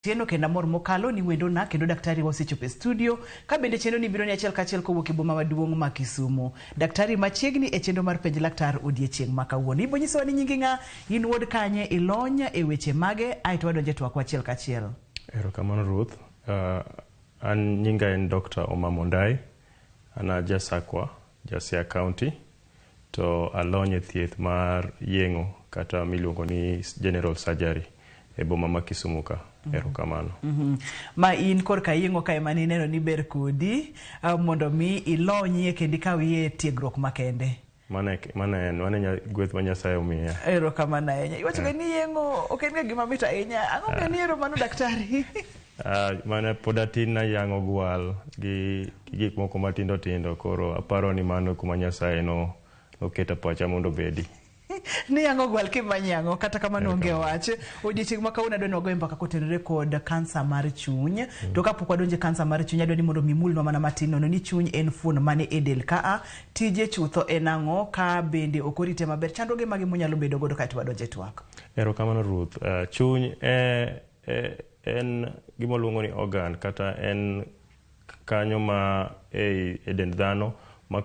Otieno kendo amor mokalo ni wendona kendo daktari wa osechopo e studio ka bende chenro ni biro ni achiel kachiel kowuok e boma maduong' ma Kisumu. Daktari machiegni e chenro mar penj laktar odiechieng' ma kawuono. Ibo nyisowa ni nyingi ng'a, in wuod kanye, ilony e weche mage, aeto wadonjo e twakwa achiel kachiel. Erokamano Ruth. An nyinga en Dr. Omamo Ndai. An a ja Sakwa, ja Siaya County. To alony e thieth mar yeng'o kata miluongo ni general surgery e boma ma Kisumu ka. Erokamano. Ma in korka yeng'o ka ema nineno ni ber kodi mondo mi ilonyie kendo ikawie tiegruok makende. Mano e gweth ma Nyasaye omiya. Erokamano ahinya. Iwacho ga ni yeng'o ok en ga gima mit ahinya. Ang'o momiyo nihero mano daktari? Mane pod atin nayang'o gwal gi gik moko matindo tindo koro aparo ni mano kuma Nyasaye no noketo pacha mondo obedi. Niyang'o gwal kimanyo ang'o kata kamano onge wach. Odiechieng' ma kawuono adwa ni wagoye mbaka kotenore kod kansa mar chuny. To kapok wadonjo e kansa mar chuny adwa ni mondo mi imulnwa mana matin nono ni chuny en fuon mane e del ka a, tije chutho en ang'o, ka bende ok orite maber, chandruoge mage monyalo bedo godo kaeto wadonjo e twak. Erokamano Ruth. Chuny en gima waluongo ni organ kata en kanyo ma e dend dhano ma